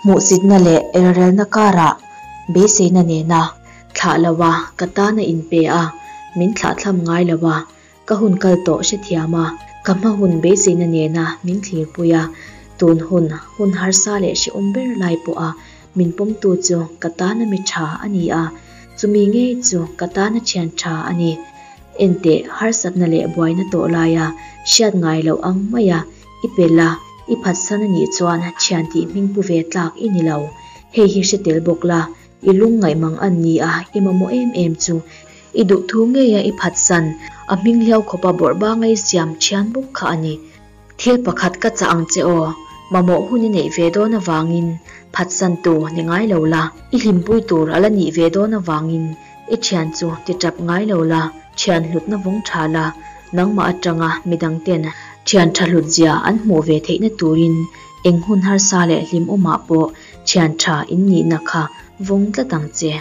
Hmuhsitna leh elrelna karah beiseina nena thlah lo a, ka tan a inpe a, min thlahthlam ngai lo a, ka hun kal tawh hrethiam a, ka hma hun beiseina nena min thlirpui a, tun hun, hun harsa leh hrehawm ber lai pawha min pawmtu chu ka tana mi tha a ni a, chumi ngei chu ka tana thian tha a ni. Enteh, harsatna leh buaina tawh laia hriat ngai loh ang maia i pel a, i phatsan a nih chuan thian tih hming pu ve tlak i ni lo. Hei hi hre tel bawk la, i lungngaih mang an ni a, i mamawh em em chu i duhthu ngeia i phatsan, a hming hliau khawpa bawrh banga i siam thian bawk kha a ni. Thil pakhat ka chah ang che aw, mamawh hun i neih ve dawn avangin phatsan tu ni ngai lo la, i hlimpui tur a la nih ve dawn avangin i thian chu ti tap ngai lo la, thian hlutna vawng tha la, nangmah atanga midang ten thian tha hlut zia an hmuh ve theihna turin eng hun harsa leh hlimawmah pawh thian tha in nihna kha vawng tlat ang che.